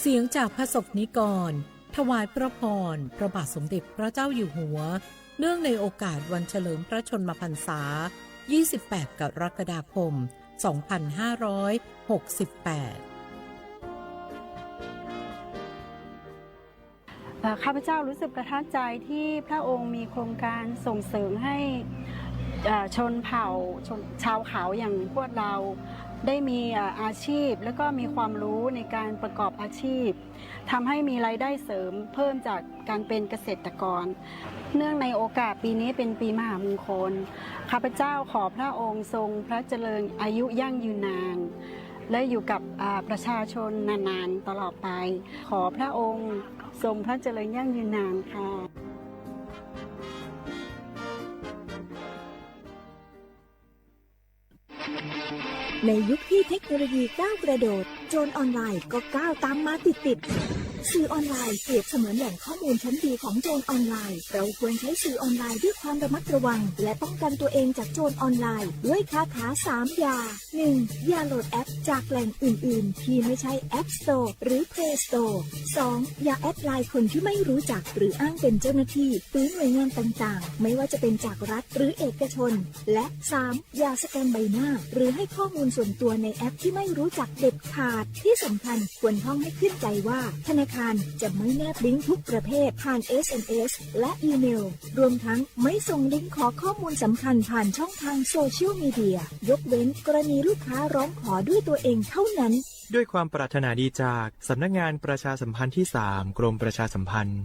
เสียงจากพระสกนิกร ถวายพระพร พระบาทสมเด็จพระเจ้าอยู่หัว เนื่องในโอกาสวันเฉลิมพระชนมพรรษา ยี่สิบแปด กรกฎาคม สองพันห้าร้อยหกสิบแปด เอ่อ ข้าพเจ้ารู้สึกประทับใจที่พระองค์มีโครงการส่งเสริมให้ เอ่อ ชนเผ่า ชน ชาวเขาอย่างพวกเรา ได้มี เอ่อ อาชีพ แล้วก็มีความรู้ในการประกอบอาชีพ ทำให้มีรายได้เสริมเพิ่มจากการเป็นเกษตรกร เนื่องในโอกาสปีนี้เป็นปีมหามงคล ข้าพเจ้าขอพระองค์ทรงพระเจริญอายุยั่งยืนนาน และอยู่กับ อ่า ประชาชนนานๆ ตลอดไป ขอพระองค์ทรงพระเจริญยั่งยืนนานค่ะ ในยุคที่เทคโนโลยีก้าวกระโดด โจรออนไลน์ก็ก้าวตามมาติดๆ สื่อออนไลน์เปรียบเสมือนแหล่งข้อมูลชั้นดีของโจรออนไลน์ เราควรใช้สื่อออนไลน์ด้วยความระมัดระวัง และป้องกันตัวเองจากโจรออนไลน์ด้วยคาถาสามอย่า หนึ่ง อย่าโหลดแอปจากแหล่งอื่นๆ ที่ไม่ใช่ App Store หรือ Play Store สอง อย่าแอดไลน์คนที่ไม่รู้จักหรืออ้างเป็นเจ้าหน้าที่หรือหน่วยงานต่างๆ ไม่ว่าจะเป็นจากรัฐหรือเอกชน และ สาม อย่าสแกนใบหน้า หรือให้ข้อมูลส่วนตัวในแอปที่ไม่รู้จักเด็ดขาด ที่สำคัญควรท่องให้ขึ้นใจว่าธนาคารจะไม่แนบลิงก์ทุกประเภทผ่าน เอส เอ็ม เอส และอีเมล รวมทั้งไม่ส่งลิงก์ขอข้อมูลสำคัญผ่านช่องทางโซเชียลมีเดีย ยกเว้นกรณีลูกค้าร้องขอด้วยตัวเองเท่านั้น ด้วยความปรารถนาดีจากสำนักงานประชาสัมพันธ์ที่สาม กรมประชาสัมพันธ์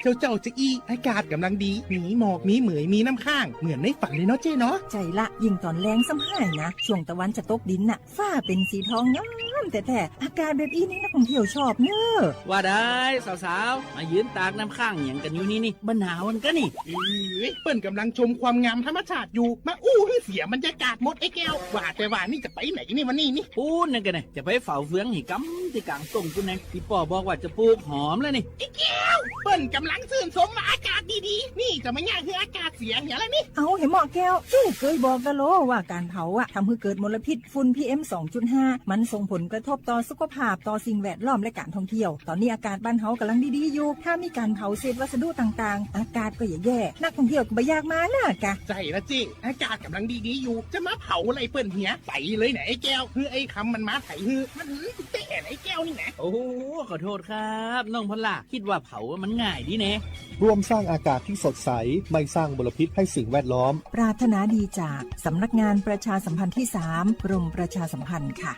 เจ้าเจ้าจะอี้ อากาศกำลังดี มีหมอก มีเหมย มีน้ำค้าง เหมือนในฝันเลยเนาะเจ้เนาะ ใช่ละ ยิ่งตอนแลงซ้ำหายนะ ช่วงตะวันจะตกดินน่ะ ฟ้าเป็นสีทองงามแท้ๆ อากาศแบบอี้นี่นักท่องเที่ยวชอบเนอะ ว่าได้ สาวๆ มายืนตากน้ำค้างหยังกันอยู่นี่นี่ บ่หนาวกันกะนี่ เอ้ย เปิ้นกำลังชมความงามธรรมชาติอยู่ มาอู้ให้เสียบรรยากาศหมดไอ้แก้ว ว่าแต่ว่านี่จะไปไหนนี่วันนี้นี่ ปู๊นนั่นกะนะ จะไปเฝ้าเฟืองให้กำที่กลางต้งปู๊นนะ ที่ป้อบอกว่าจะปลูกหอมแล้วนี่ ไอ้แก้ว เปิ้นกำลังชื่นชมว่าอากาศดีๆ นี่จะมาย่างให้อากาศเสียเหียแล้วนี่ เอาให้เหมาะแก้ว เจ้าเคยบอกกะโลว่าการเผาอะทำให้เกิดมลพิษฝุ่น พีเอ็ม สองจุดห้า มันส่งผลกระทบต่อสุขภาพ ต่อสิ่งแวดล้อมและการท่องเที่ยว ตอนนี้อากาศบ้านเฮากำลังดีๆอยู่ ถ้ามีการเผาเศษวัสดุต่างๆ อากาศก็จะแย่ นักท่องเที่ยวก็บ่อยากมานะกะ ใช่ละเจ้ อากาศกำลังดีๆอยู่ จะมาเผาอะไรเปิ้นเหีย ไปเลยนะไอ้แก้ว คือไอ้คำมันมาไถฮือ มันหืนกูเตะนะไอ้แก้วนี่นะ โอ้ ขอโทษครับน้องพอลล่า คิดว่าเผามันง่ายดีแน่ ร่วมสร้างอากาศที่สดใส ไม่สร้างมลพิษให้สิ่งแวดล้อม ปรารถนาดีจากสำนักงานประชาสัมพันธ์ที่สาม กรมประชาสัมพันธ์ค่ะ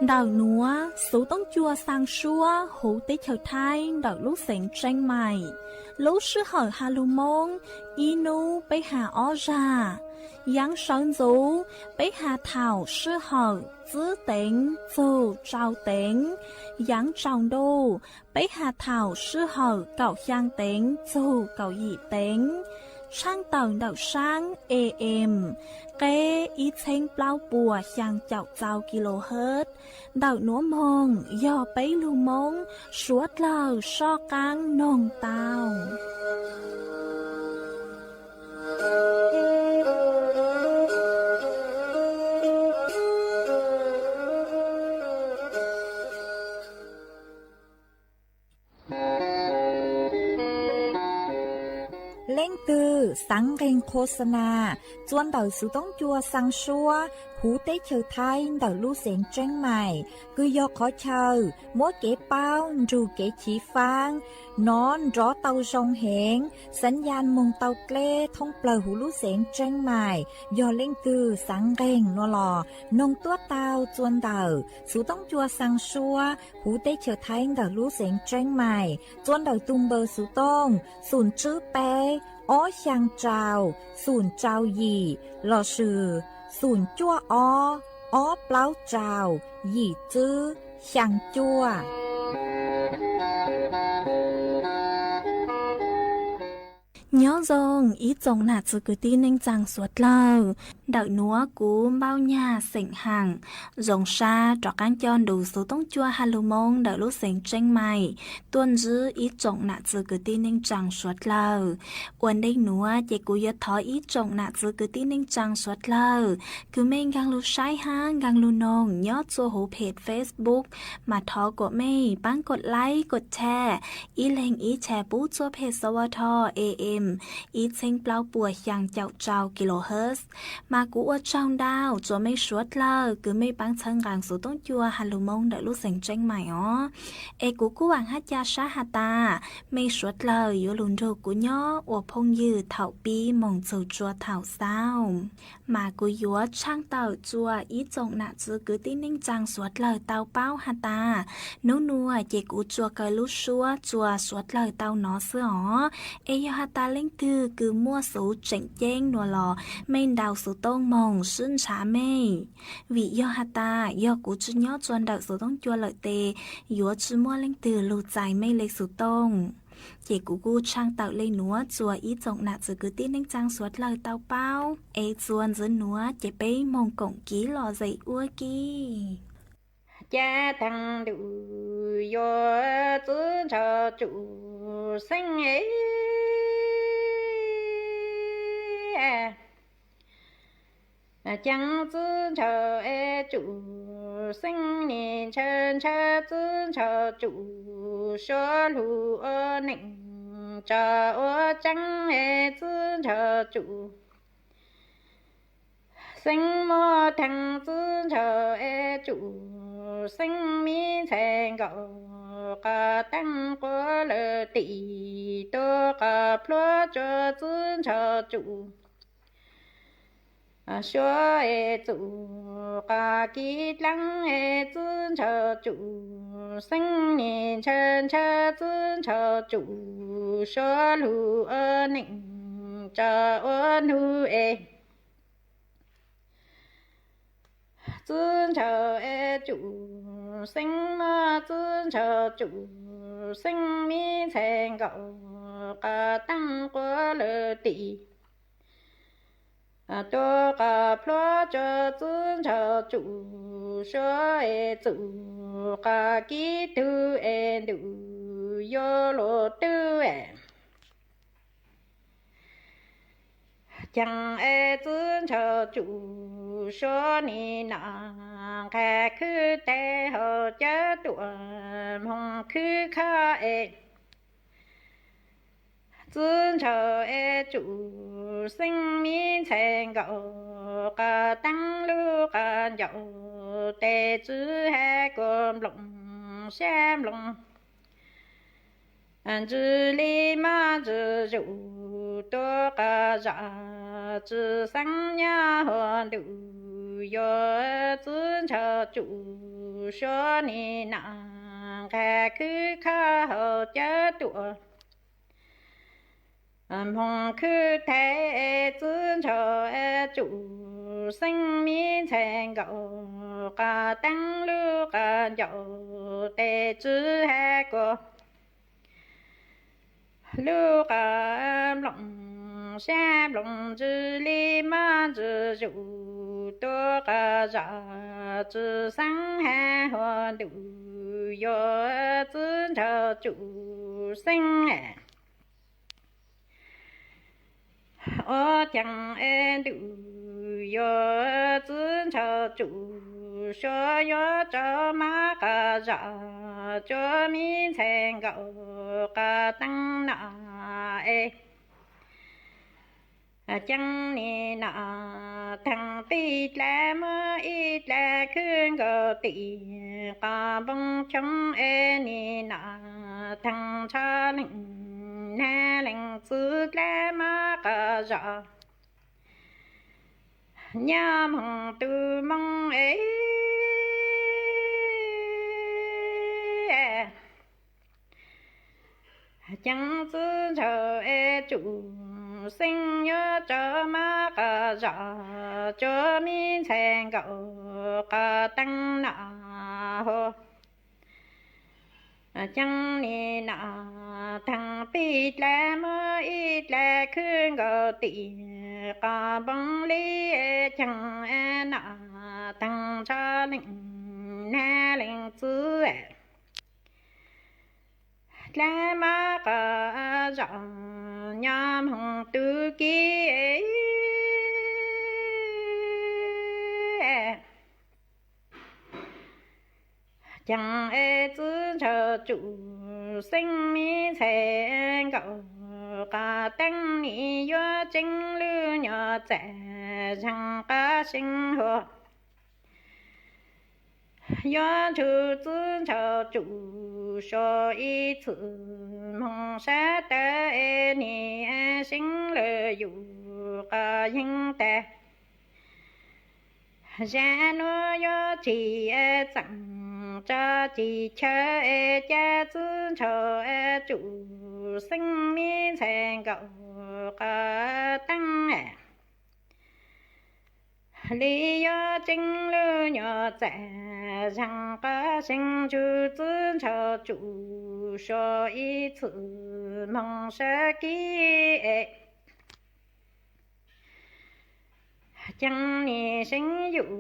Ntawm nuav xuv toob cua xaa suab huv teb chaws Thaib ntawm lub xeev Tseeb Maim. Lub sij hawm has lug Moob, ib nub peb has ob zag. Yaav sawv ntxuv, peb has thaum sij hawm tsib teev txug rau teev. Yaav tsaus ntuj, peb has thaum sij hawm kaum xyaa teev txug kaum yim teev. Tshaaj tawm ntawm saab A M, qeb ib txheeb plaub puas xyaa caum txau kilohertz. Ntawm nuav moog yog peb lug Moob suav dlawg soj qaab noog tau. Leej twg xaav nqeeg qho xa na, txua ntawm xuv toob cua xaa suab huv teb chaws Thaib ntawm lub xeev Tseeb Maim, kws yog qhov chaw muab kev paub nrug kev chiv faab nov nrov tau zoo heev, xaav yaj moog tau dleb thoob plawg huv lub xeev Tseeb Maim. Yog leej twg xaav nqeeg no los noog tuab tau txua ntawm xuv toob cua xaa suab huv teb chaws Thaib ntawm lub xeev Tseeb Maim, txua ntawm tus npawb xuv tooj xoom tswb peb ob xyaa rau xoom rau yim lossis xoom cuaj ob ob plaub rau yim tswb xyaa cuaj. Nyob zoo ib tsoom nam txiv kwv tij neej tsaa suav dlawg. Ntawm nuav kuv Npauj Nyag xeem Haam, zoo sab rov qaab coj ntu xuv toob cua ha lug Moob ntawm lub xeev Tseeb Mais tuaj ntsib ib tsoom nam txwv kwv tij neej tsaa suav dlawg. Ua ntej nuav ces kuv yuav thov ib tsoom nam txwv kwv tij neej tsaa suav dlawg kws mej nkaag lug saib hab nkaag lug noog nyob txhua huv phem Facebook, mas thov kuas mej paab kov like kov share, ib leeg ib share pub txhua phem xa va tho A M ib txheeb plaub puas xyaa caum rau kilohertz, mas kuv ua tsaug ntau rua mej suav dlawg kws mej paab txhawb nqaa xuv toob cua ha lug Moob ntawm lub xeev Tseeb Mais os. Es kuv kuj vaam hab ca sab has tas mej suav dlawg yuav lug nrug kuv nyob ua phooj ywg thaum pib moog txug rua thaum xaus. Mas kuv yuav tshaaj tawm rua ib tsoom nam txwv kwv tij neej tsaa suav dlawg tau paub has tas, nub nuav ces kuv tsuas kaw lub suab rua suav dlawg tau nov xwb os. Es yog has tas leej twg kws muaj xuv tseem ceeb nuav los mej ntaus xuv tooj moog sib ntshav mej, vim yog has tas yog kuv tsi nyob rua ntawm xuv toob cua lawm tes yuav tsi muaj leej twg lug txais mej le xuv tooj. Ces kuv kuj tshaaj tawm le nuav rua ib tsoom nam txwv kwv tij neej tsaa suav dlawg tau paub. Es txuas ntxiv nuav ces peb moog koom kiv lom zem ua ke. Ca taag ntuj yuav txwv ntshaw tsum xeeb e, ceev txwv ntshaw e tsum xeeb nim ntshaw ntshaw txwv ntshaw tsum suav lug ua neej tsa ua tseeb e txwv ntshaw tsum xeeb muab theej txwv ntshaw e tsum xeeb mi ntxhais nkaum qas teeb quas lawm tim tuaj qas plhuav tsua txwv ntshaw tsum suav e tsum qas kiv dlaab e txwv ntshaw tsum xeeb nim ntshaw ntshaw txwv ntshaw tsum suav lug ua neej tsa ua nug e txwv ntshaw e tsum xeeb muab txwv ntshaw tsum xeeb mi ntxhais nkaum qas teeb quas lawm tim tuaj qas plhuav tsua txwv ntshaw tsum suav e tsum qas kiv tug e ntuj yuav luag tug e ceev e txwv ntshaw tsum suav nim nam nqha khwb tes hauv cawv tuam moog khwb khab e txwv ntshaw e tsum xeeb mi ntxhais nkaum qas teeb lub qas ncaum tes tsw has kuas nploos sab nploos ntsws li mab ntsws zuj tuaj qas zam tsw xeeb nyab huv ntuj yuav txwv ntshaw tsum suav nim nam nqha khwb khab hauv cawv tuam moog khwb tes txwv ntshaw tsum xeeb mi ntxhais nkaum qas teeb lub qas ncaum tes tsw has kuas lub qas nploos sab nploos ntsws li mab ntsws zuj tuaj qas zam tsw xeeb has huv ntuj yuav txwv ntshaw tsum xeeb ua ceev e ntuj yuav txwv ntshaw tsum suav yuav tso mab qas zam tsua mi ntxhais nkaum qas teeb nam e ceev nim nam theej tij dlav muab ib dlav khwb nkaus tim qas npoo choo e nim nam theej ntshaw leej nag leej txwv dlav mab qas zam nyab moog tug moo e ceev txwv ntshaw e tsum xeeb yuav tso mab qas zam tsua mi ntxhais nkaum qas teeb nam huv ceev nim nam Theej pij dlaim muab ib dlaim khwb nkaus tim qhov npoo li, cheej nom theej ntsho leej nab leej txwv, dlaim mab qhov zos nyob moog tub ki. Ceeb txwv ntshaw tsum xeeb miv ntxhais nkaum, qhov teeb nim yuav tseeb lub nyuam txam zeeg qhov seeb huv. Yuav ntsug txwv ntshaw tsum so ib txwm moog sab tawv es nim seeb lawm yus qhov yeeb tag. Zag nuav yuav tsis txeem tso tsis chaw es ca txwv ntshaw tsum xeeb miv ntxhais nkaum, qhov teeb li yuav tseeb lub nyuam txam zeeg qhov seeb, ntsug txwv ntshaw tsum so ib txwm moog sab kib es ceeb nim seeb yus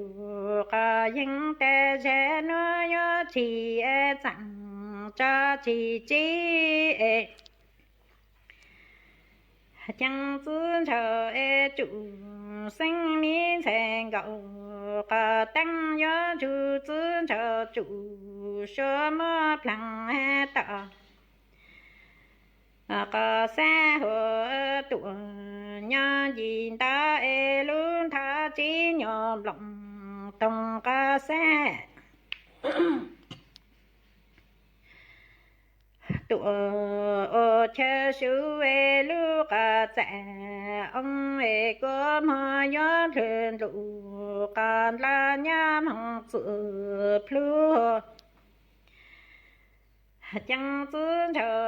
qhov yeeb tag. Zag nuav yuav tsis txeem tso tsis tsib es ceeb txwv ntshaw tsum xeeb miv ntxhais nkaum, qhov teeb yuav ntsug txwv ntshaw tsum so muab plaag tom qhov xab huv tuam nyob ncig ntav es lub nthov tsib nyuas nploom toog qhov xab tuam ua chaw sub es lub qhov txam oo es kua muag yuav dlhwm nlum qhov nta nyab moog txwm plhu. Ceeb txwv ntshaw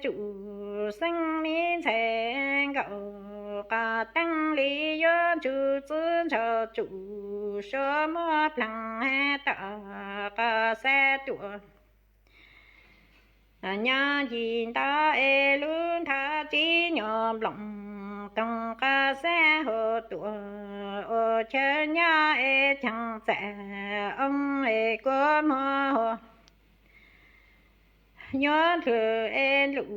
tsum xeeb miv ntxhais nkaum, qhov teeb li yuav ntsug txwv ntshaw tsum so muab plaag tom qhov xab tuam nyob ncig ntav es lub nthov tsib nyuas nploom toog qhov xab huv tuam ua chaw nyab es ceeb txam oo es kua muag yuav dlhwm es nlum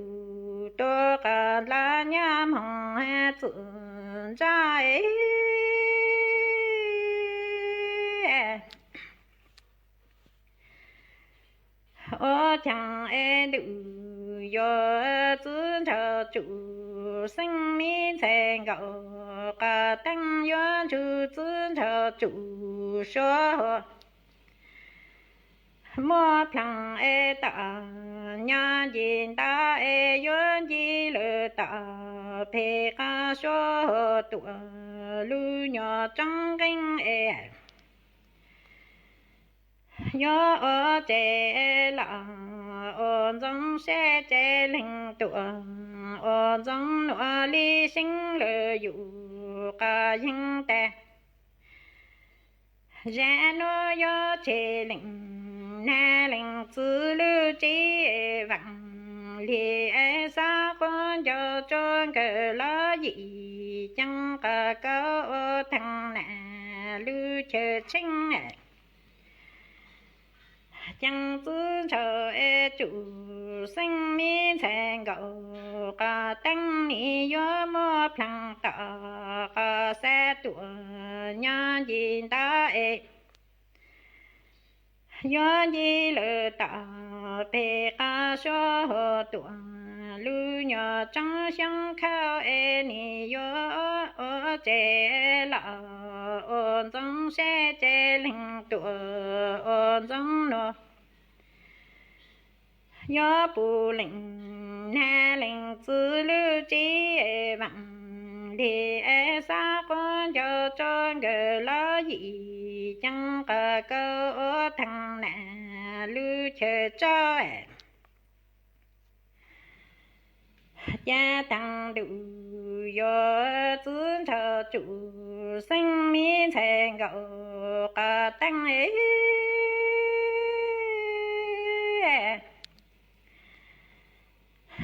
tuam qhov nta nyab moog txwm ntsa es ua ceeb es ntuj yuav txwv ntshaw tsum xeeb miv ntxhais nkaum, qhov teeb yuav ntsug txwv ntshaw tsum so muab plaag es tom nyob ncig ntav es yuav ncig lawm tom peg qhov suab tuam lub nyuas tsob nqeeb es yuav ua tsev los ua ntxoov sab tsev leeg tuam ua ntxoov nuav li seeb lawm yus qhov yeeb tag. Zag nuav yuav tseg leej nab leej txwv lub tsev vaam li es xav quav ncaus tso nkawd los yim ceeb qhov kauv ua theej nam lub chaw tsheeb ceeb txwv ntshaw tsum xeeb miv ntxhais nkaum, qhov teeb nim yuav muab plaag tom qhov xab tuam nyob ncig ntav es yuav ncig lawm tom peg qhov suab tuam lub nyuas tsob xyoob khauj es nim yuav ua tsev los ua ntxoov sab tsev leeg tuam ua ntxoov nuav. Yuav pum leej nab leej txwv lub tsev vaam li es xav quav ncaus tso nkawd los yim ceeb qhov kauv ua theej nam lub chaw tsaus. Ca theej ntuj yuav txwv ntshaw tsum xeeb miv ntxhais nkaum, qhov teeb es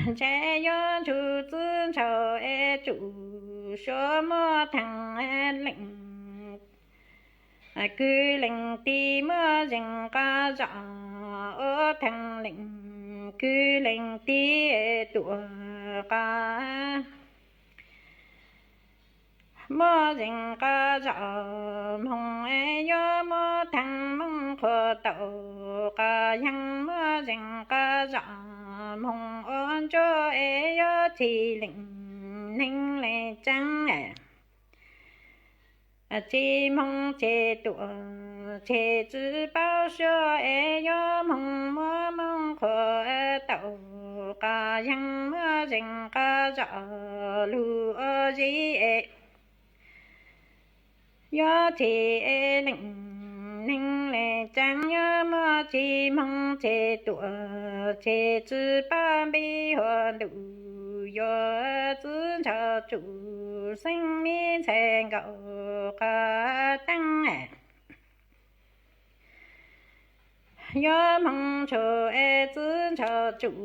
Ntshai yuav ntsug txiv ntshaum es tsum suav muaj theej leej, kwv leej tij muaj zeeg qab zom, ua theej leej kwv leej tij tuam qab. Muaj zeeg qab zom moog es yuav muab theej moog qhuas tau, qab yeeg muaj zeeg qab zom moog ua ntsuag es yuav txhij leej neeg le caag. Txij moog ces tuam ces tsi paub suav es yuav moog muab moog qhuas tau, qab yeeg muaj zeeg qab zom lug ua zib es yuav txhij leej neeg le caag. Yuav muaj txij moog ces tuam ces tsi paub npib huam ntuj, yuav txiv ntshaum tsum xeeb me ntxhais nkaum qab teeb. Yuav moog ntshaum es txiv ntshaum tsum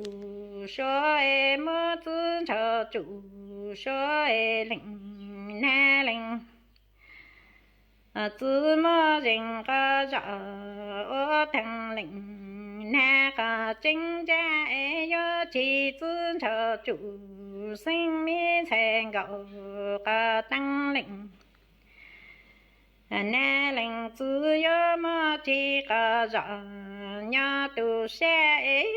suav es muab txiv ntshaum tsum suav es leej nag leej txiv muaj zeeg qab zom ua theej leej nag qab tseeb ncaj es yuav txhij txiv ntshaum tsum xeeb me ntxhais nkaum qab teeb leej nag leej txiv yuav muab txhij qab zom nyob tu sab es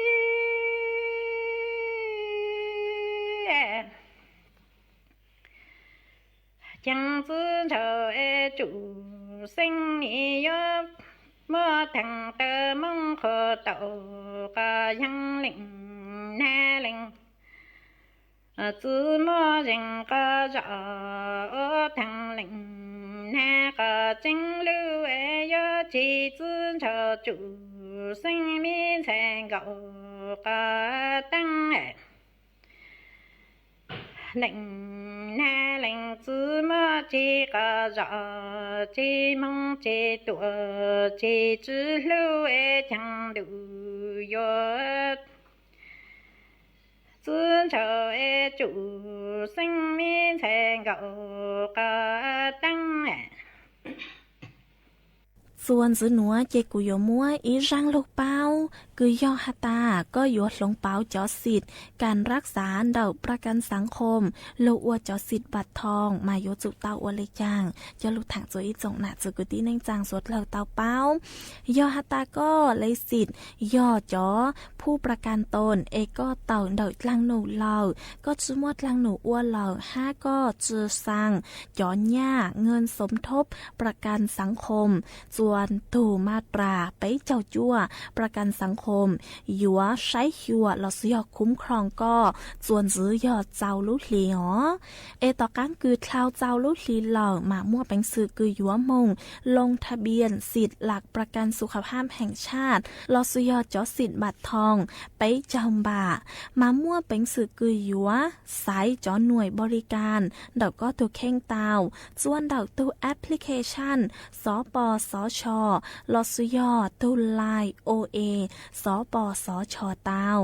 caag txiv ntshaum es tsum xeeb me yuav muab theej tawm moog qhuas tau, qab yeeg leej nag leej txiv muaj zeeg qab zom ua theej leej nag qab tseeb lug es yuav txhij txiv ntshaum tsum xeeb me ntxhais nkaum qab teeb. Leej nag leej txiv muab txhij qab zom, txij moog ces tuam ces tsi hlub es caag ntuj yuav txiv ntshaum es tsum xeeb me ntxhais nkaum qab teeb. Txuas ntxiv nuav ces kuv yuav muab ib zaaj lug paub, kws yog has tas koj yuav hloov pauv cov xim kas rab xav ntawm Prakansangkhom lug ua cov xim npam thoo mas yuav tsum tau ua le caag. Coj lug thaam txug ib tsoom nam txiv kwv tij neej tsaa suav dlawg tau paub. Yog has tas koj le xim yog cov phuj Prakanton es koj tawm ntawm dlaag num lawm, koj tsi muaj dlaag num ua lawm hab koj tsi xaa cov nyaj Ngân Sơm Thôp Prakan Sangkhom txuas tug ma tras peb caug cuaj Prakan Sangkhom yuav saib xyuas lossis yog khum khroom koj txuas ntxiv yog txaus lub hli os. Es tom qaab kws dlhau txaus lub hli lawm mas muaj peev xwm kws yuav moog loo tha bian xim lam Prakan Sukha Phab Heem Tshaj lossis yog cov xim npam thoo peb caug npam, mas muaj peev xwm kws yuav xaiv cov nuaim npaus li kas ntawm koj tug kheej tau txuas ntawm tug application xov pos xov cho lossis yog tug line O A xov pos xov cho tau.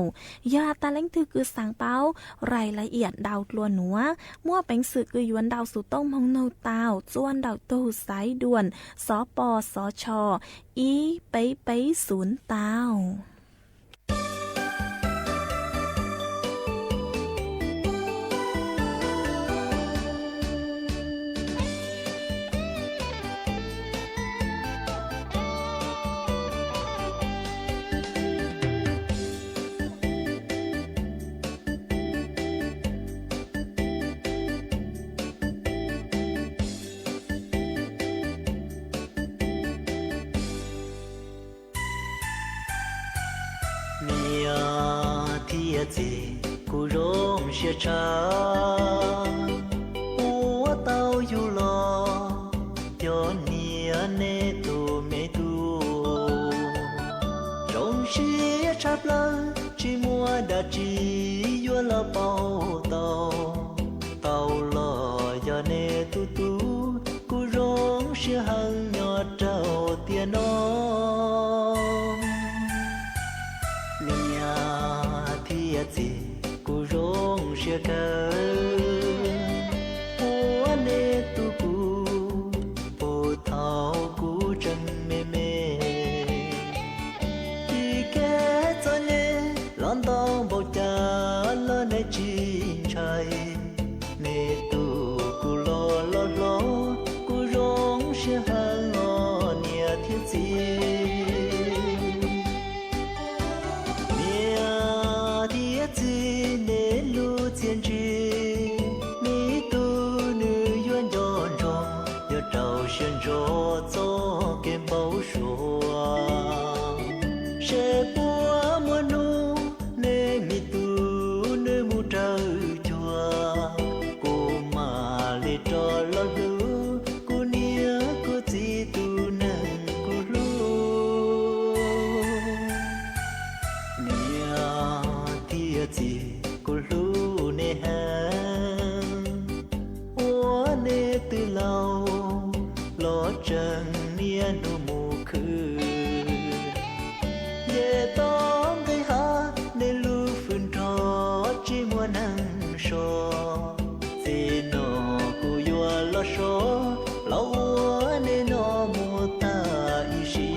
Yog has tas leej twg kws xaav paub rais la iam ntau dlua nuav, muaj peev xwm kws yuav ntaus xuv tooj moog nug tau txuas ntawm tug xaiv duam xov pos xov cho ib peb peb xum tau. Niam thiab txiv, kuv zoo siab tshaj ua tau yug los cov niam nej tus me tub. Zoo siab tshaj plaws tsis muaj dab tsi yuav los pauj tau, tau los yog nej tus tub, kuv zoo siab heev nyob rau tiam no. Niam thiab txiv, kuv zoo siab kawg, ua nej tu kuv puag thaum kuv tseem me me. Tib kev txom nyem los ntau npaum cas los nej tsis ntshai, nej tu kuv los los hlob, kuv zoo siab heev os niam thiab txiv. Niam thiab txiv, nej lub txiaj ntsig, me tub nws yuav nco ntsoov, yuav rau siab ntso txoj kev npau suav. Seb puas muaj hnub nej me tub nws mus raws cuag, kuv mam li rov los hlub kuv niam kuv txiv tus neeg kuv hlub. Niam thiab txiv, kuv hlub nej heev, ua nej twb laus los tseem niaj hnub mus khwv. Nce toj nqis hav nej lub fwm nrog tsis muaj neeg so, txij no kuv yuav los so, los ua nej no mus tag ib sim.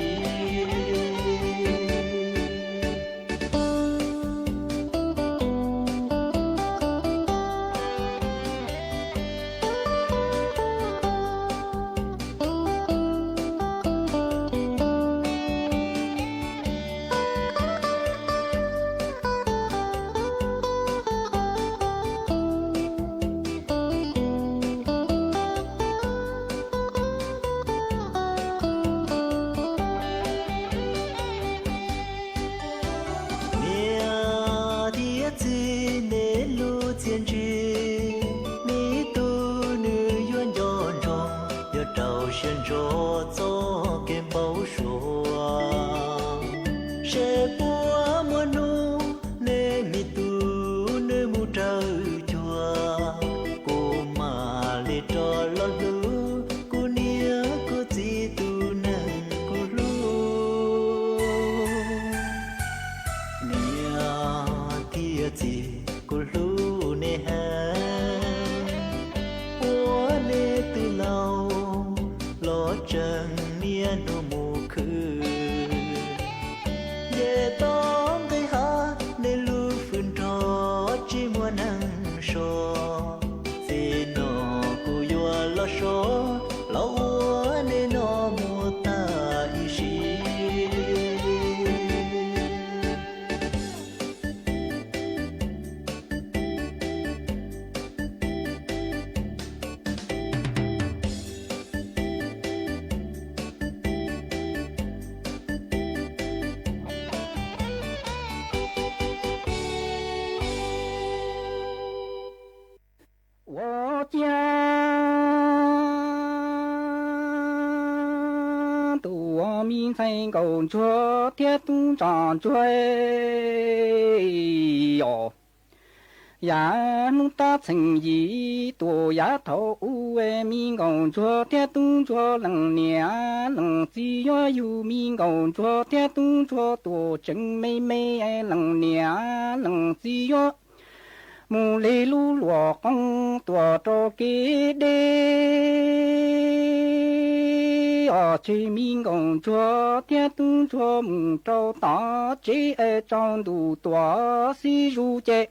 Niam thiab txiv, nej lub txiaj ntsig, me tub nws yuav nco ntsoov, yuav rau siab ntso txoj kev npau suav. Seb puas muaj hnub nej me tub nws mus raws cuag, kuv mam li rov los hlub kuv niam kuv txiv tus neeg kuv hlub. Niam thiab txiv, kuv hlub nej heev, ua nej twb laus los tseem niaj hnub mus khwv. Nce toj nqis hav nej lub fwm nrog tsis muaj neeg so, txij no kuv yuav los so, los ua nej no mus tag ib sim. Ua ciav tus me ntxhais nkauj ntsuag thiab tub ntsuag ntsuag os, yav hnub tab txheem yim tuaj yav thaum ub, me nkauj ntsuag thiab tub ntsuag leej niam leej txiv yuav yug, me nkauj ntsuag thiab tub ntsuag tuaj tseem me me, leej niam leej txiv yuav mus li lub luam qoob tuaj rau kev deb os. Tseg me nkauj ntsuag thiab tub ntsuag mus rau tom tsev, tsaus ntuj tuaj xib zus ces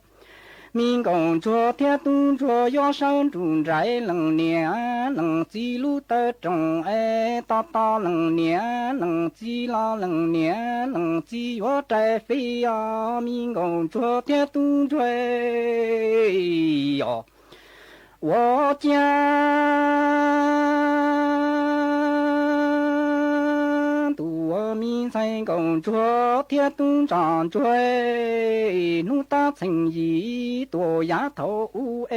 me nkauj ntsuag thiab tub ntsuag yuav sawv nruj nrais, leej niam leej txiv lub taw rooj es tos tos leej niam leej txiv los, leej niam leej txiv yuav rais fij os, me nkauj ntsuag thiab tub ntsuag os. Ua ciav tus me ntxhais nkauj ntsuag thiab tub ntsuag ntsuag, hnub tab txheem yim tuaj yav thaum ub,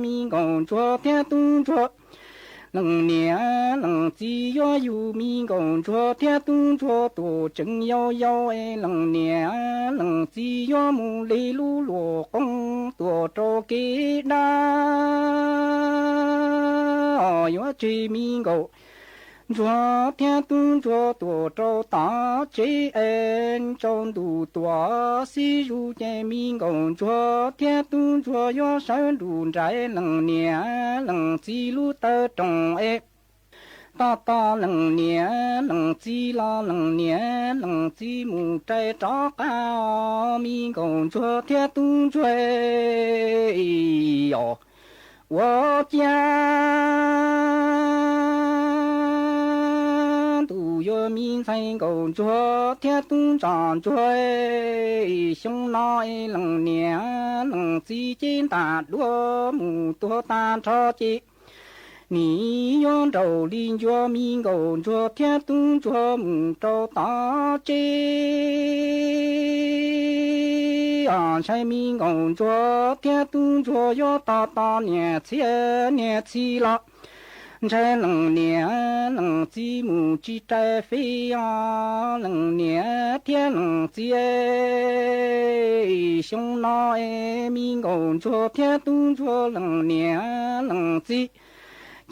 me nkauj ntsuag thiab tub ntsuag leej niam leej txiv yuav yug, me nkauj ntsuag thiab tub ntsuag tuaj tseem yau yau, leej niam leej txiv yuav mus li lub luam qoob tuaj rau kev dab os. Yuav tseg me nkauj ntsuag thiab tub ntsuag tuaj rau tom tsev es tsaus ntuj tuaj xib zus ces me nkauj ntsuag thiab tub ntsuag yuav sawv nrug nraim leej niam leej txiv lub taw rooj es tos tos leej niam leej txiv los leej niam leej txiv mus rais rov qab. Me nkauj ntsuag thiab tub ntsuag os, ua cas ntuj yuav me ntxhais nkauj ntsuag thiab tub ntsuag, xyoo no es leej niam leej txiv ces ntam dua mus tuag tag nrho ces nim yuav nraum li ncua me nkauj ntsuag thiab tub ntsuag mus rau tom tsev. Ntshai me nkauj ntsuag thiab tub ntsuag yuav tos tos niam txiv niam txiv los ntshai leej niam leej txiv mus tsis rais fij os leej niam thiab leej txiv. Xyoo no es me nkauj ntsuag thiab tub ntsuag leej niam leej txiv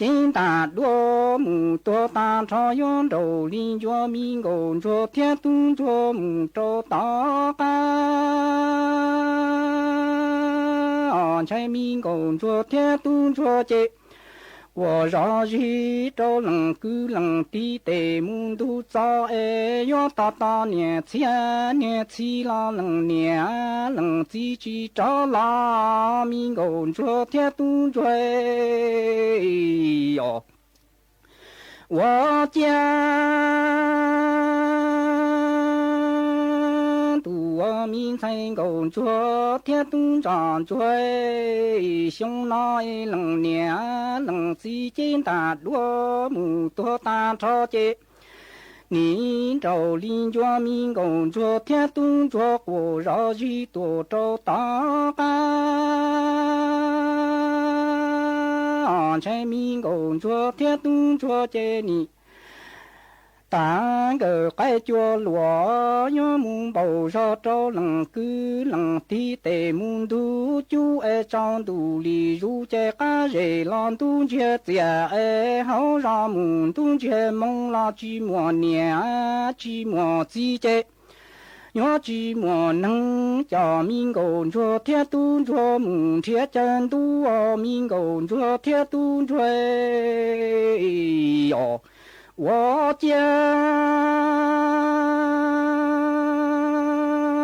ces ntam dua mus tuag tag nrho yuav nraum li ncua me nkauj ntsuag thiab tub ntsuag mus rau tom qab. Ntshai me nkauj ntsuag thiab tub ntsuag ces quas zos zis rau leej kwv leej tij tes mus ntug txo es yuav tos tos niam txiv niam txiv los leej niam leej txiv tsis rov los me nkauj ntsuag thiab tub ntsuag os, ua cas ntuj ua me ntxhais nkauj ntsuag thiab tub ntsuag, xyoo no es leej niam leej txiv ces ntam dua mus tuag tag nrho ces nim nraum li ncua me nkauj ntsuag thiab tub ntsuag quas zos zis tuaj rau tom qab. Ntshai me nkauj ntsuag thiab tub ntsuag ces nim tag nkawm qaib cua luam yuav mus npaum zog rau leej kwv leej tij tes mus ntug cub es tsaus ntuj li zus ces qab zem los ntub ntsiag txias es hauv zos mus ntub ntsiag moo los tsis muaj niam tsis muaj txiv ces yuav tsis muaj neeg coj me nkauj ntsuag thiab tub ntsuag mus nrhiav chaw ntub os me nkauj ntsuag thiab tub ntsuag os, ua cas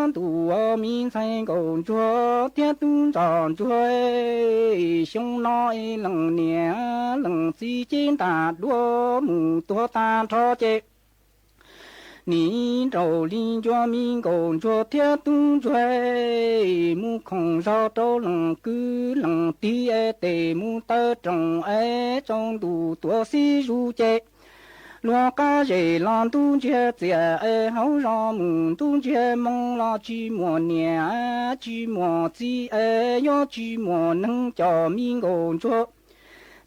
ntuj ua me ntxhais nkauj ntsuag thiab tub ntsuag, xyoo no es leej niam leej txiv ces ntam dua mus tuag tag nrho ces nim nraum li ncua me nkauj ntsuag thiab tub ntsuag mus khoom zog rau leej kwv leej tij es tes mus taw rooj es tsaus ntuj tuaj xib zus ces luag qab zem los ntub ntsiag txias es hauv zos mus ntub ntsiag moo los tsis muaj niam tsis muaj txiv es yuav tsis muaj neeg coj me nkauj ntsuag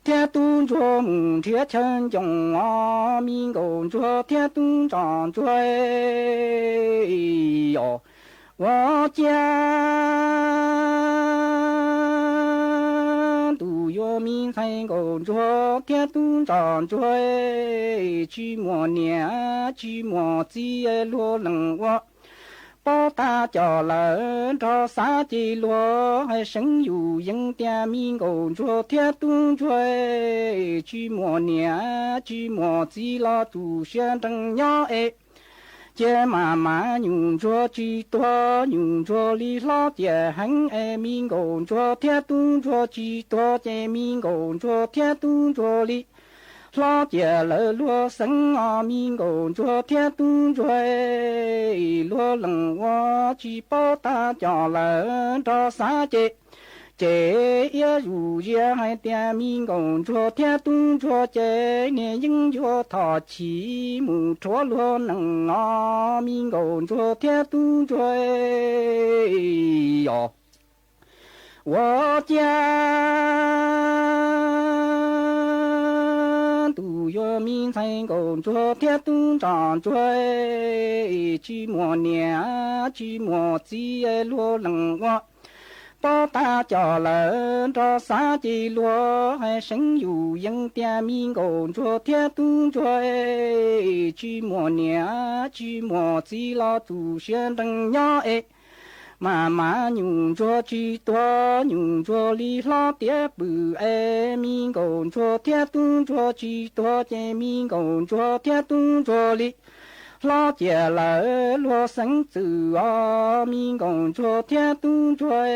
thiab tub ntsuag mus nrhiav chaw ncoos os me nkauj ntsuag thiab tub ntsuag os, ua cas ntuj yuav me ntxhais nkauj ntsuag thiab tub ntsuag, tsis muaj niam tsis muaj txiv luag leej ua paub tag coj lawm nrog xav ces luag hais seev yus yees tias me nkauj ntsuag thiab tub ntsuag tsis muaj niam tsis muaj txiv los tu siab nrees nyob es cia mas mas nyuj ntsuag tsis tuag, nyuj ntsuag li hlob ciam heev es me nkauj ntsuag thiab tub ntsuag tsis tuag ces me nkauj ntsuag thiab tub ntsuag li hlob ciam lawv luag xeev os me nkauj ntsuag thiab tub ntsuag, luag leej ua tsis paub tag coj lawm nrog xav ces ces iab zus ziab hais tias me nkauj ntsuag thiab tub ntsuag ces niag yeeb yuav thov chim mus rhuav luag nees os me nkauj ntsuag thiab tub ntsuag os, ua cas ntuj yuav me ntxhais nkauj ntsuag thiab tub ntsuag, tsis muaj niam tsis muaj txiv luag leej ua paub tag cov lawm nrog xav ces luag hais seev yus yees tias me nkauj ntsuag thiab tub ntsuag tsis muaj niam tsis muaj txiv los tu siab nrees nyob es mas mas nyuj ntsuag tsis tuag nyuj ntsuag li hlob tiav pw es me nkauj ntsuag thiab tub ntsuag tsis tuag ces me nkauj ntsuag thiab tub ntsuag li hlob cia lawm luag xeeb txwm os me nkauj ntsuag thiab tub ntsuag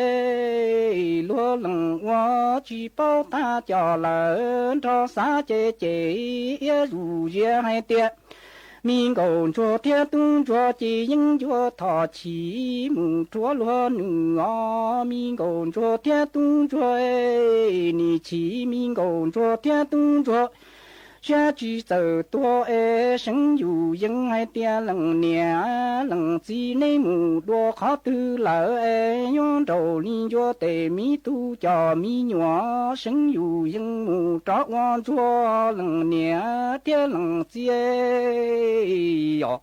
luag lees ua tsis paub tag cov lawm nrog xav ces ces iab zus zias hais tias me nkauj ntsuag thiab tub ntsuag ces yeej yuav thov chim mus rhuav luag nws os me nkauj ntsuag thiab tub ntsuag nim chim me nkauj ntsuag thiab tub ntsuag siab tsis txawm tuag es seev yus yees hais tias leej niam leej txiv neb mus dua qhov twg lawm es nyob nraum li ncua tes me tub cov me nyuam seev yus yees mus rov ua ntsuag leej niam thiab leej txiv os.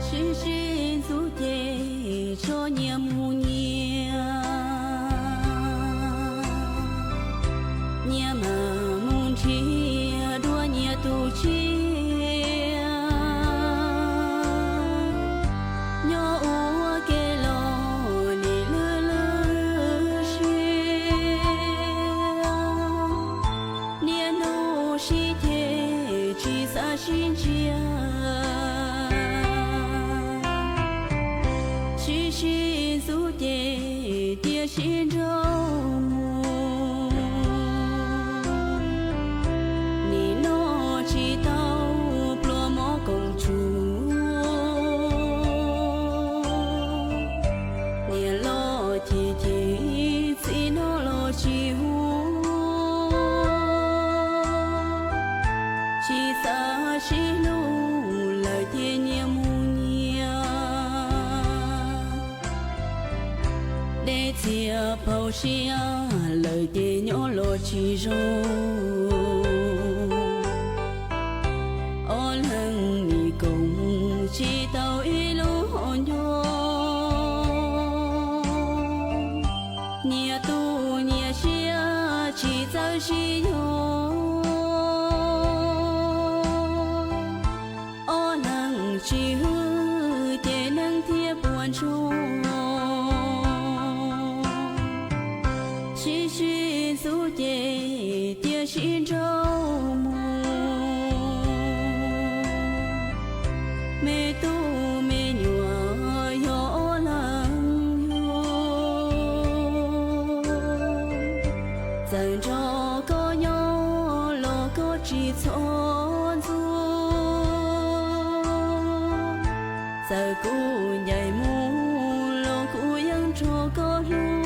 Sib sib ntxub ces tso nyias mus nyias, nyias mam mus nrhiav dua nyias tus tsiaj. Nyob ua ke los nim lwj lwj siab, niaj hnub sib ceg tsis xav sib ntsia. Sib sib ntxub ces cia sib nrauj mus, nim no tsis tau pluas mov koom tsuag. Niam los chim chim, txiv no los tsis hu, tsis xav sib hlub lawm ces nyias mus nyias. Dej txias phau siab lawm ces nyob los tsis zoo, ob leeg nim koom tsis tau ib lub hom ncua. Nyias tu nyias siab tsis txawj sib yog, ob leeg tsis hwj ces neeg thiaj puas ntsoog. Sib sib ntxub ces cia sib nrauj mus, me tub me nyuam yog ob leeg yug. Txawm nrog koj nyob los koj tsis txhob ntxub, txawm kuv ncaim mus los kuv yeej nrog koj hlub.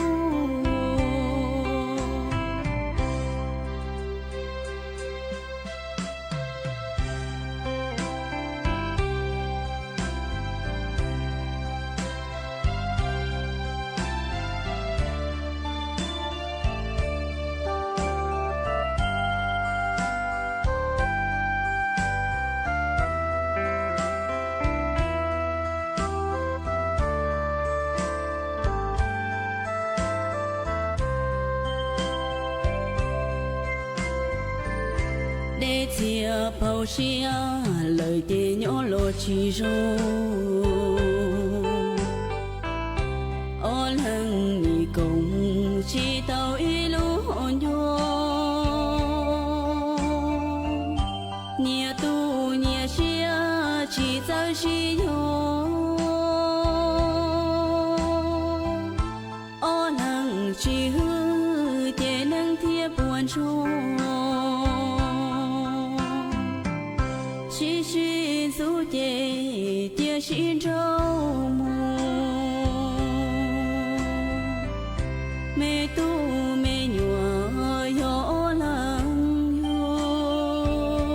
Dej txias phau siab lawm ces nyob los tsis zoo, ob leeg nim koom tsis tau ib lub hom ncua. Nyias tu nyias siab tsis txawj sib yog, ob leeg tsis hwj ces neeg thiaj puas ntsoog. Sib sib ntxub ces cia sib nrauj mus, Me tub me nyuam yog ua leej yug,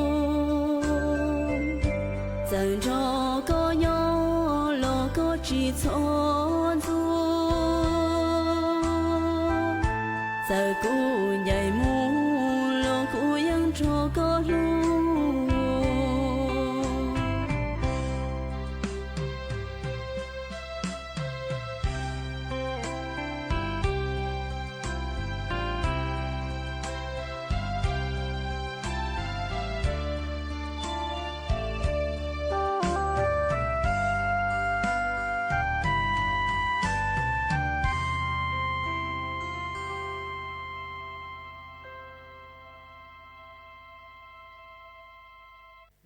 txawm nrog koj nyob los koj tsis txhob ntxuav. Txawm kuv ncaim mus los kuv yeej nrog koj hlub.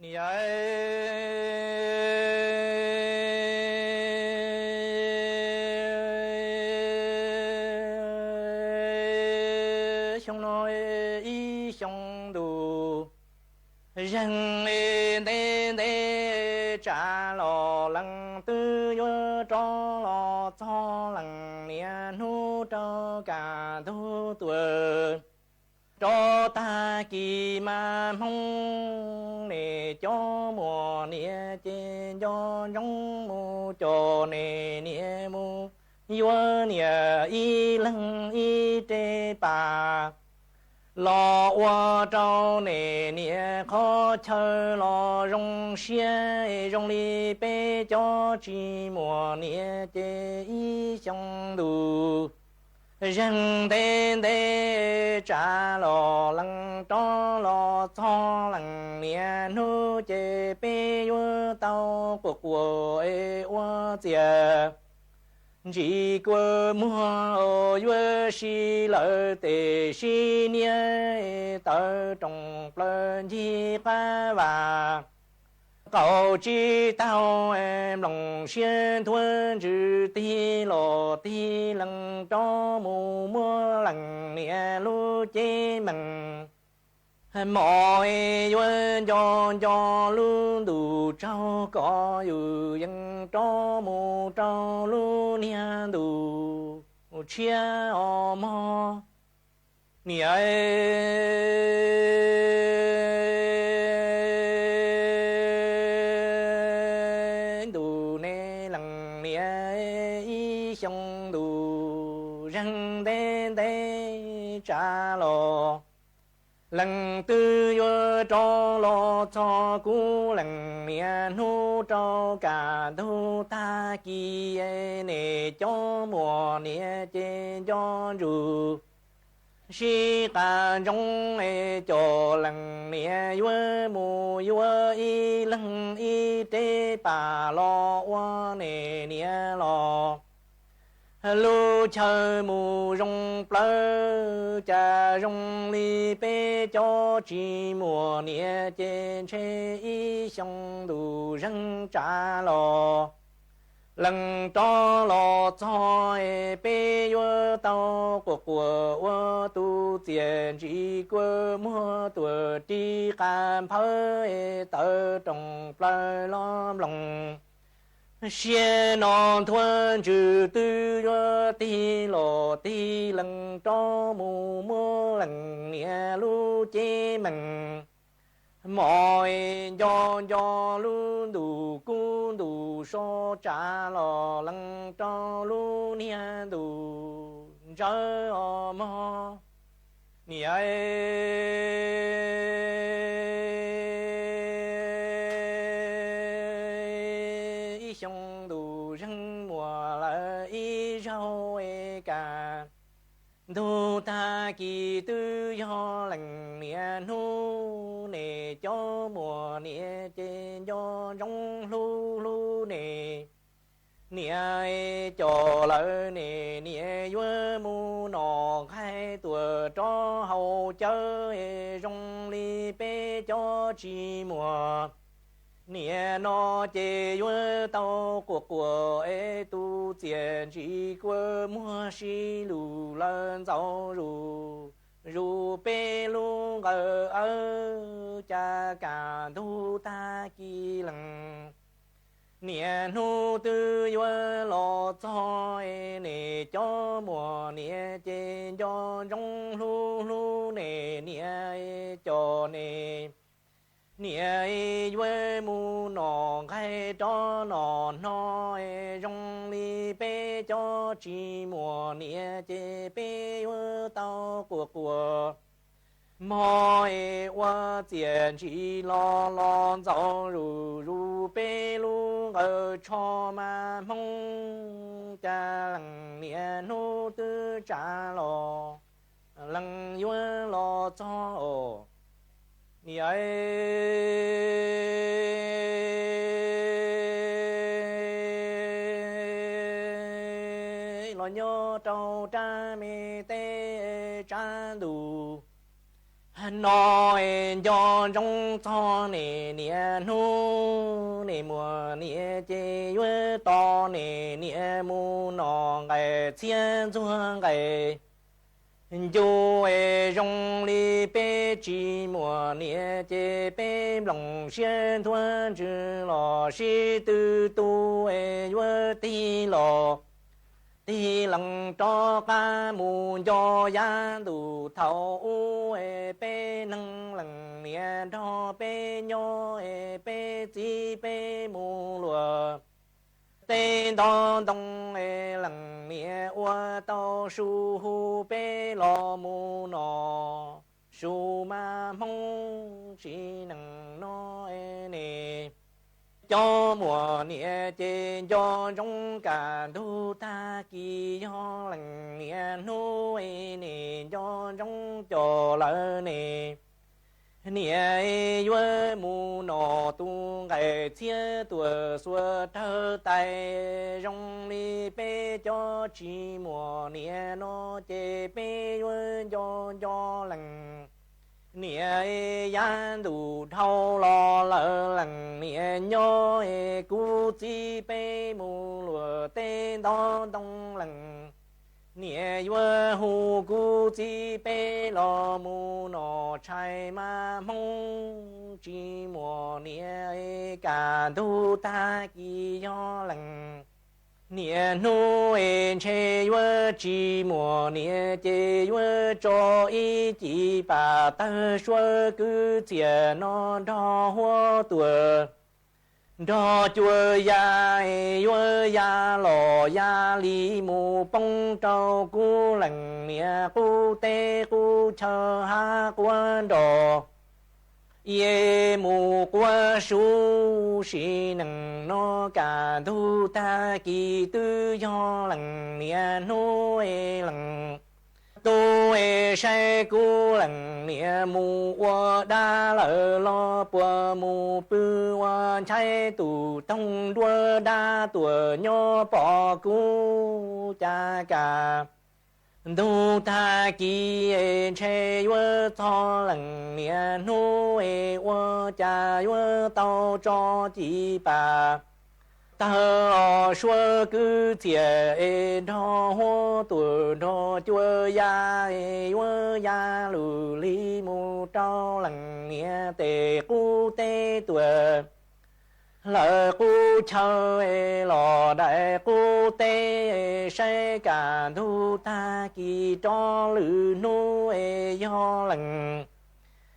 Niam, xyoo no ib xyoo ntus zeeg ntev ntev tsav los leej twb yuav rov los txog leej niam hnub rau kaj ntug tuaj. Rov tag kis mas Hmoob ne cov muam niam ces nco ntsoov mus coj ne niam mus yuav niam ib leeg ib re pas los ua rau ne niam qhov chaw los zoo siab zoo li peb cov tsis muaj niam ces ib xyoo ntus zeeg ntev ntev tsav los leej rov los txog leej niam hnub ces peb yuav tau quaj quaj es ua txiaj ntsim kua muag yuav sib lawv tes sib nias tawv rooj plaws ncig qab vas. Qaum tsis taug mloog siab nthuav ntsws tig los tig leej rov mus muab leej niam lub cev meej. Mos yuav nco nco lub ntuj tsaug kom yus yeej rov mus rau lub niag ntuj tshiab os mog. Niam, ntuj ne leej niam ib xyoo ntus zeeg ntev ntev tsav los leej twb yuav rov los txog kuv leej niam hnub rau kaj ntug tag kis ne cov muam niam ces nco ntsoov sib qas ntsoov es coj leej niam yuav mus yuav ib leeg ib re pas los ua ne niam los lub chaw mus zoo plawv cas zoo li peb cov tsis muaj niam ces ntshe ib xyoo ntus zeeg tsav los leej rov los txog es peb yuav tau quaj quaj ua tus txiaj ntsim kua muag tuaj ris qas nphawv es tawv rooj plaws los mloog siab no nthuav ntsws twb yuav tig los tig leej rov mus muab leej niam lub cev meej. Mos nco nco lub ntuj kub ntuj so tsav los leej rau lub niag ntuj ntsawv os mog. Niam, ib xyoo ntus zeeg muaj lawm ib zaug es kaj ntug tag kis twb yog leej niam hnub ne cov muam niam ces nco ntsoov hlub hlub ne. Niam coj lawv ne niam yuav mus noj nqaij tuaj rov haus cawv es zoo li peb cov tsis muaj niam no ces yuav tau quaj quaj es tus txiaj ntsim kua muag sib lug lawm ntxaus zuj zus peb lub nqawm awb cas kaj ntug tag kis leej Niaj hnub twb yuav los txog, nim cov muam niam ces nco ntsoov hlub hlub nim niam cov nim. Niam yuav mus nom nqaij rov nom hno, zoo li peb cov tsis muam niam ces peb yuav tau quas quas mog, ua txiaj ntsim los los ntxaus zuj zus peb lub nqaws tsho mas Hmoob. Cas leej niam hnub twb tsav los leej yuav los txog os. Niam los nyob rau rab me teb tsav ntuj no, nco ntsoov txog nim niam hnub nim muam niam ces yuav tos nim niam mus nom nqaij txhiab ntxuag nqaij ncu. Zoo li peb tsis muam niam ces peb nplooj siab ntuag ntsws los sib tw tu, yuav tig los tig lees rov qab mus nco yav ntuj thaum ub. Peb neeg leej niam nrog peb nyob, peb txiv peb mus luag tej nto ntoo, leej niam ua tau su hu peb los mus nom su mas Hmoob. Tsis neej no nim cov muam niam ces nco ntsoov kaj ntug tag kis yog leej niam hnub nim nco ntsoov cov lawm nim niam yuav mus nom tus nqaij txhiab tuaj xuas rawg tais. Zoo li peb cov tsis muam niam no ces peb yuav nco nco leej niam. Yav ntuj dhau los lawm leej niam nyob, kuv txiv peb mus luag tej nto ntoo leej niam yuav hu kuv txiv peb los mus nom tshais mas Hmoob. Tsis muam niam kaj ntug tag kis yog leej niam hnub ntshe yuav tsis muam niam ces yuav tso ib ci pas tawg suab kwv txhiaj no nrog huab tuam nrog cua ya, yuav ya los ya li mus poob rau kuv leej niam qub teb qub chaw hav quav nroj, ib mus quav su. Sim neej no kaj ntug tag kis twb yog leej niam hnub leej tub saib kuv leej niam mus ua dab lawm los puas mus pw ua nchaiv tus toog nruab dab tuaj nyob pom kuv. Cas kaj ntug tag kis ntshe yuav txog leej niam hnub, ua cas yuav tau tso ci pas tawg los suab kwv txhiaj nrog huab tuam nrog cua ya, yuav ya lug li mus rau leej niam tej qub teb tuaj lawm qub chaw los daim qub teb. Saib kaj ntug tag kis rov lwm hnub, yog leej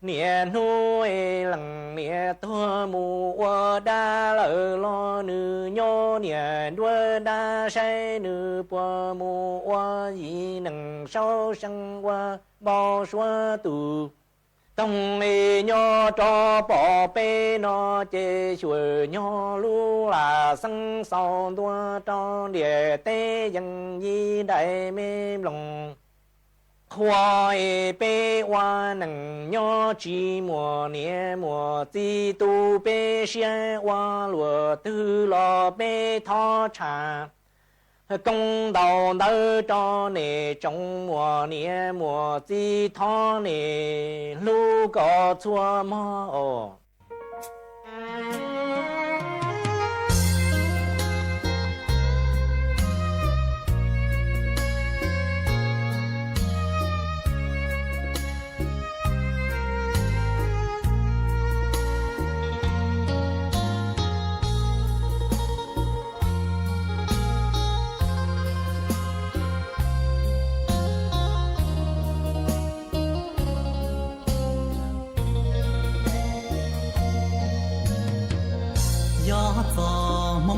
niam hnub, leej niam tuag mus ua dab lawm los nws nyob niam nruab dab saib nws puas mus ua yim neeg saub seej ua npau suav tus toog li nyob rov pom peb no ces xyuam nyog lub lam xeeb xaus ntua rau ntiaj teb yees yim daim me nplooj qhuav. Peb ua neej nyob tsis muaj niam muaj txiv tu peb siab ua luaj twg los peb thov tshaj koob ntau ntawv rau nej tsoom muaj niam muaj txiv, thov nej hlub kom txhua hmo os.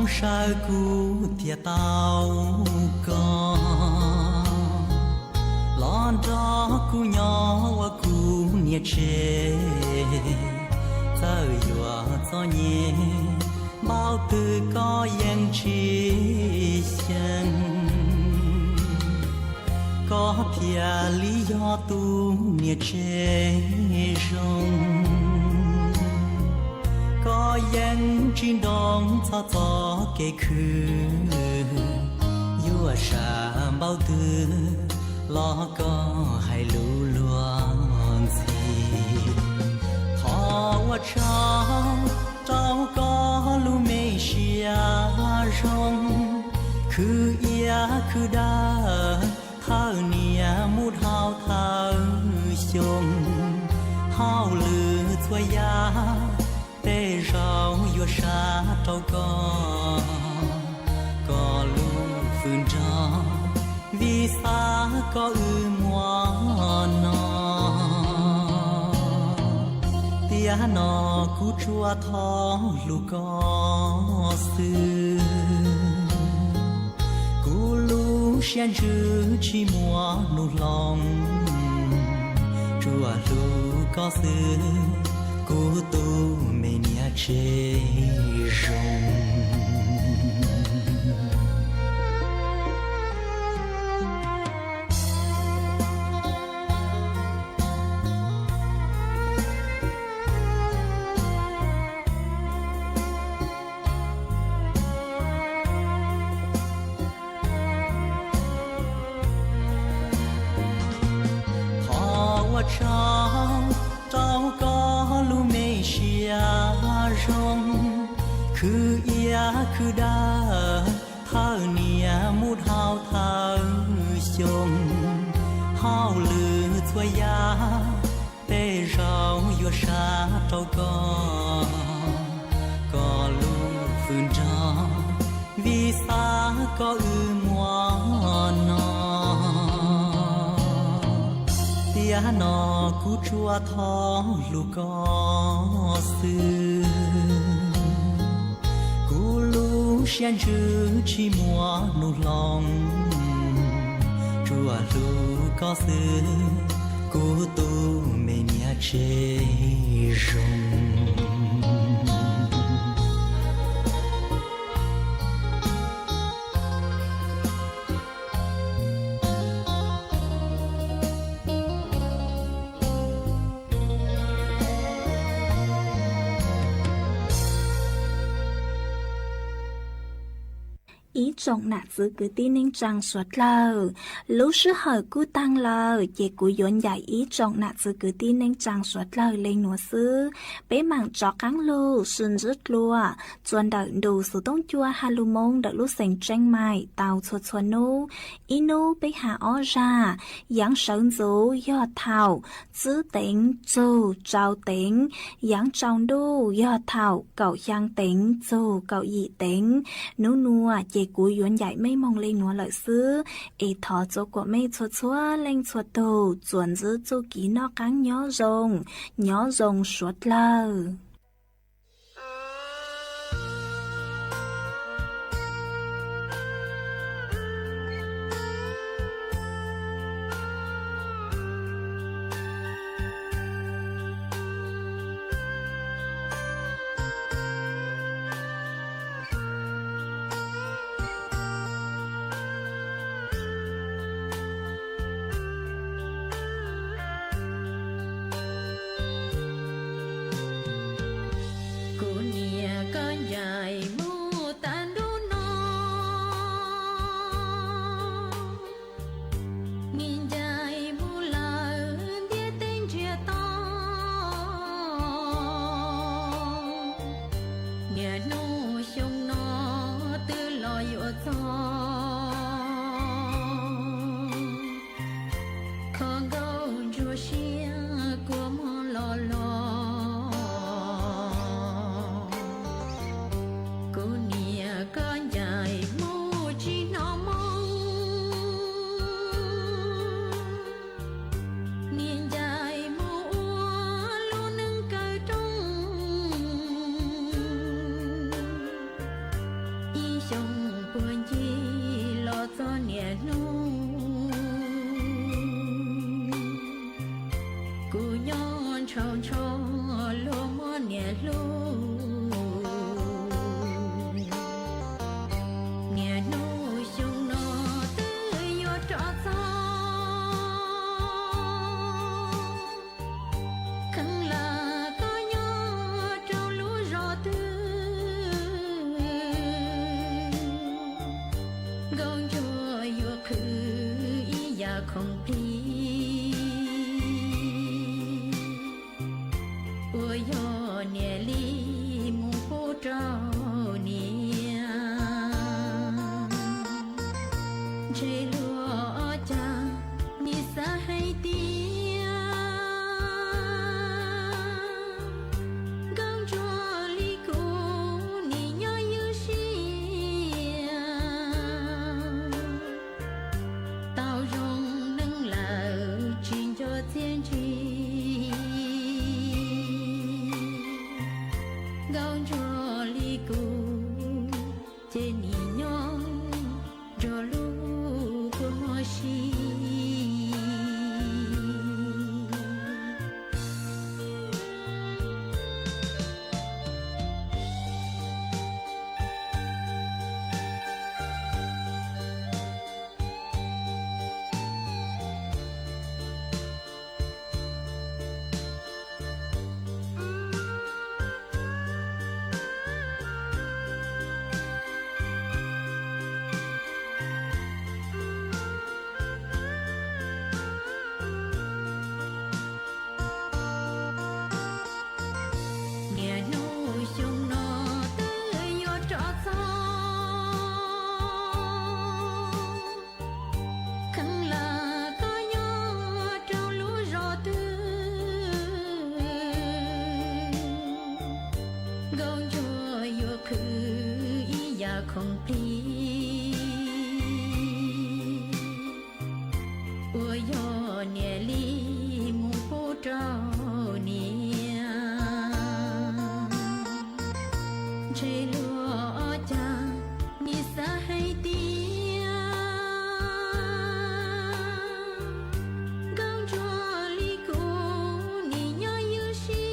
Sawv kuv thiaj tau koj los nrog kuv nyob ua kuv niam tsev. Txawm yuav txom nyem npaum twg koj yeej tsis xyeej, koj thiaj li yog tus niam tsev zoo. Koj yeej tsis nroo txog txoj kev khwv, yuav sab npaum twg los koj hais lus luag ntxhi. Thov ua tsaug rau koj lub me siab zoo, khwv iab khwv dawb thawj niam mus dhau thawj xyoo. Hauj lwm txhua yam tej zaum yuav sab rau koj, koj lub fwm nrog, vim xav koj wb muaj no. Tiam no kuv tsuas thov hlub koj xwb, kuv lub siab ntsws tsis muaj hnub hloov, tsuas hlub koj xwb, kuv tus me niam tsev zoo. Thov ua tsaug rau koj lub me siab zoo, khwv iab khwv dawb thawj niam mus dhau thawj xyoo. Hauj lwm txhua yam tej zaum yuav sab rau koj, koj lub fwm nrog, vim xav koj wb muaj no. Tiam no kuv tsuas thov hlub koj xwb, kuv lub siab ntsws tsis muaj hnub hloov, tsuas hlub koj xwb, kuv tus me niam tsev zoo. Ib tsoom nam txiv kwv tij neej tsaa suav dlawg, lub sij hawm kuj taag lawm, ces kuv yuav ncaim ib tsoom nam txiv kwv tij neej tsaa suav dlawg le nuav xwb. Peb maam tso qaab lug sib ntsib dlua txuas ntawm ntu xuv tooj cua Halloween ntawm lub xeev Tsheej Maim tau txhua txhua nub. Ib nub peb has ob zag, yaav sawv ntxuv yog thaum tsib teev txug rau teev, yaav tsaus ntuj yog thaum kaum xyaa teev txug kaum yim teev. Nub nuav ces kuv yuav ncaim mej moog le nuav lawm xwb, es thov txua kuam mej txhua txhua leej txhua tug txuas ntsib txuj kev noj qaab nyob zoo, nyob zoo suav dlawg. Thaum ntsho luag muab niam hlub, niaj hnub xyoo no twb yuav rov txog. Kheev lawm koj nyob rau lub zos twg, nkauj ntsuag yuav qhwv ib yam khoom plig. Uas yog niam li mus pub rau niam, ntshe luag ua cas nim xav hais tias nkauj ntsuag li kuv nim nyob ywj siab. Tau zoo neej lawm tsis nco txiaj ntsig, nkauj ntsuag li kuv ces nim nyob nrog lub kua muag si. Niaj hnub xyoo no twb yuav rov txog, kheev lawm koj nyob rau lub zos twg, nkauj ntsuag yuav qhwv ib yam khoom plig. Uas yog niam li mus pub rau niam, ntshe luag ua cas nim xav hais tias nkauj ntsuag li kuv nim nyob ywj siab.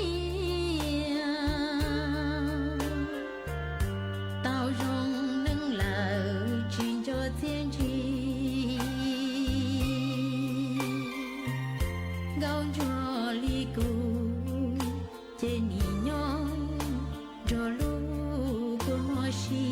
Tau zoo neej lawm tsis nco txiaj ntsig, nkauj ntsuag li kuv ces nim nyob nrog lub kua muag si.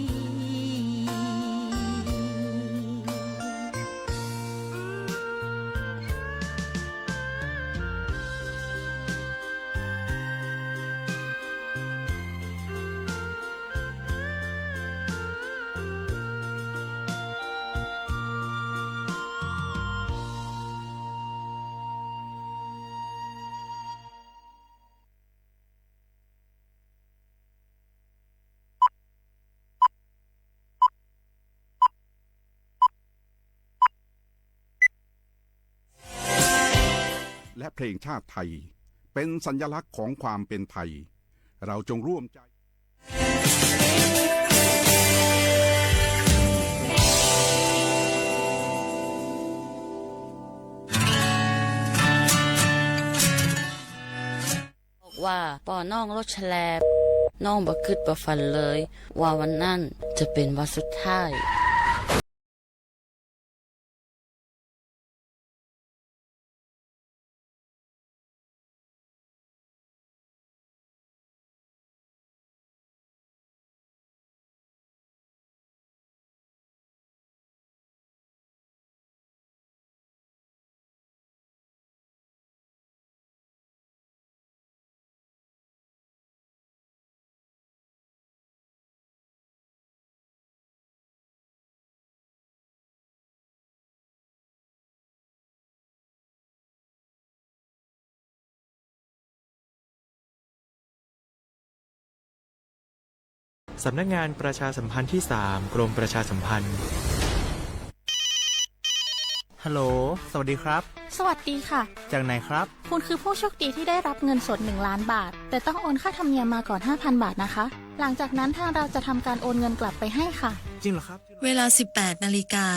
และเพลงชาติไทยเป็นสัญลักษณ์ของความเป็นไทย เราจงร่วมใจ บอกว่าปอน้องรถแฉลบ น้องบ่คิดบ่ฝันเลย ว่าวันนั้นจะเป็นวันสุดท้าย สำนักงานประชาสัมพันธ์ที่สาม กรมประชาสัมพันธ์ ฮัลโหล สวัสดีครับ สวัสดีค่ะ จากไหนครับ คุณคือผู้โชคดีที่ได้รับเงินสด หนึ่งล้านบาท แต่ต้องโอนค่าธรรมเนียมมาก่อน ห้าพันบาทนะคะ หลังจากนั้นทางเราจะทำการโอนเงินกลับไปให้ค่ะ จริงเหรอครับ เวลา สิบแปดนาฬิกา